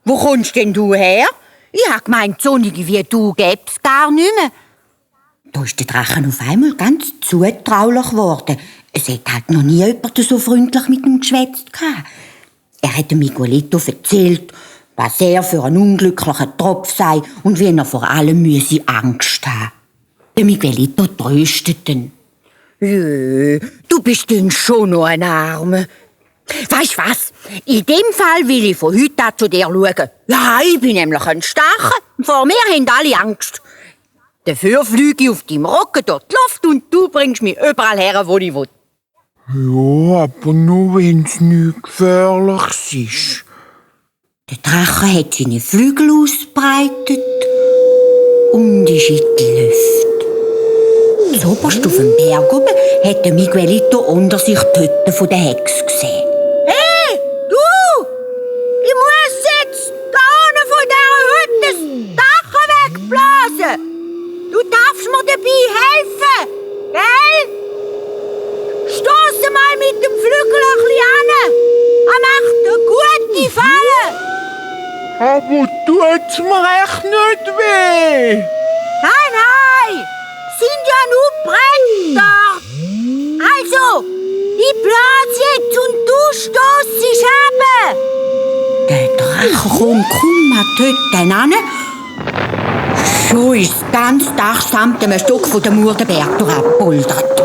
Wo kommst denn du her? Ich hab gemeint, Sonnige wie du gäb's gar nicht mehr. Da ist der Drachen auf einmal ganz zutraulich geworden. Es hat halt noch nie jemand so freundlich mit ihm geschwätzt. Er hat dem Miguelito erzählt, was er für ein unglücklicher Tropf sei und wie er vor allem müsse Angst haben. Der Miguelito tröstet ihn. Jö, du bist denn schon noch ein Armer. Weisst was? In dem Fall will ich von heute an zu dir schauen. Ja, ich bin nämlich ein Starker. Vor mir haben alle Angst. Dafür fliege ich auf deinem Rücken durch die Luft und du bringst mich überall her, wo ich will. Ja, aber nur wenn's nicht gefährlich ist. Der Drache hat seine Flügel ausgebreitet und ist in die Luft. Zoberst auf dem Berg oben hat der Miguelito unter sich die Hütte von der Hexe gesehen. Hey, du! Ich muss jetzt da unten von dieser Hütte das Dach wegblasen! Du darfst mir dabei helfen, gell? Stoss mal mit dem Flügel ein bisschen an. Er macht eine gute Falle. Aber tut's mir echt nicht weh? Nein, sind ja nur Bretter. Also, ich blase jetzt und du stossest runter. Der Drache kommt kaum an die Hütte ran. Schon ist das ganze Dach samt einem Stück von der Mauer den Berg durchgepoltert.